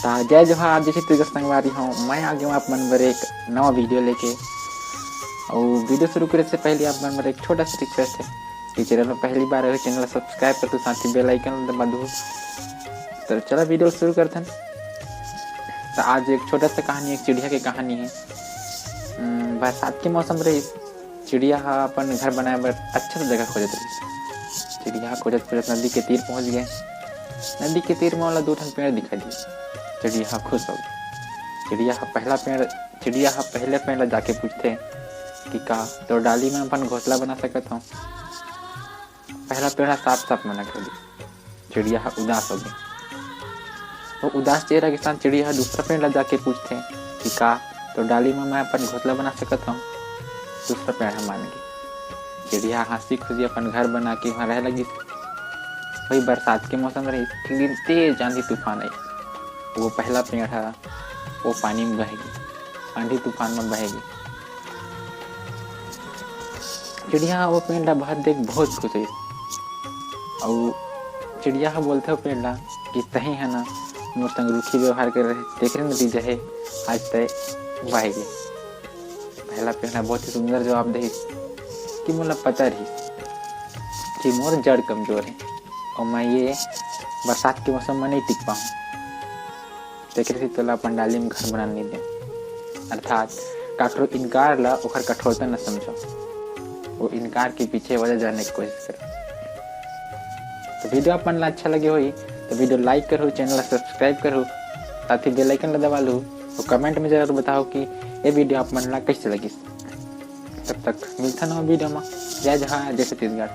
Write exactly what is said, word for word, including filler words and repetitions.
त जय जोहार, जय छत्तीसगढ़ संगवारी हो, मैं आ गया हूँ आप मन बर एक नवा वीडियो लेके। और वीडियो शुरू करे से पहले आप मन बर एक छोटा सा रिक्वेस्ट है कि चैनल में पहली बार आए हो, चैनल सब्सक्राइब कर दो, साथ ही बेल आइकन दबा दो। तो चला वीडियो शुरू करथन। तो आज एक छोटा सा कहानी, एक चिड़िया की कहानी है। हम्म, बरसात के मौसम रही, चिड़िया ह अपन घर बनाए बर अच्छा सा जगह खोजत रहिस। चिड़िया ह खोजत खोजत नदी के तीर पहुंच गए। नदी के तीर म ओला दू ठन पेड़ दिखाई दिस। चिड़िया ह खुश हो गए। चिड़िया ह पहला पेड़ चिड़िया ह पहले पेड़ ला जाके पूछथे कि का तोर डाली म अपन घोंसला बना सकत हंव? पहला पेड़ ह साफ साफ मना कर दिस। चिड़िया ह उदास हो गए। वो उदास चेहरा के साथ चिड़िया ह दूसरा पेड़ ला जाके पूछथे कि का तोर डाली म मैं अपन घोंसला बना सकत हंव? दूसरा पेड़ ह मान गए। चिड़िया ह हंसी खुशी अपन घर बना के वहां रहे लगिस। वही बरसात के मौसम रहिस। एक दिन तेज आंधी तूफान आई। वो पहला पेड़ ह वो पानी में बह गए, आंधी तूफान में बह गए। चिड़िया ह वो पेड़ ला बहत देख बहुत खुश हुई। अउ चिड़िया ह बोलथे वो पेड़ ला कि तही है ना मोर संग रूखी व्यवहार करे रहे, तेकरे नतीजा हे आज तय बह गए। पहला पेड़ ह बहुत ही सुंदर जवाब देहिस कि मोला पता रहिस कि मोर जड़ कमजोर है और मैं ये बरसात के मौसम में नहीं टिक पाऊँ, तेकरे से तोला अपन डाली में घर बनाने नहीं दे। अर्थात काकरो इनकार ला ओकर कठोरता न समझो, वो इनकार के पीछे वजह जानने की कोशिश करो। तो वीडियो आप मन ला अच्छा लगे होही तो वीडियो लाइक करो, चैनल ला सब्सक्राइब करो, साथ ही बेल आइकन ला दबा लो और कमेंट में जरूर बताओ कि ये वीडियो आप मन ला कैसे लगिस। तब तक मिलता नवा वीडियो में। जय जोहार, जय छत्तीसगढ़।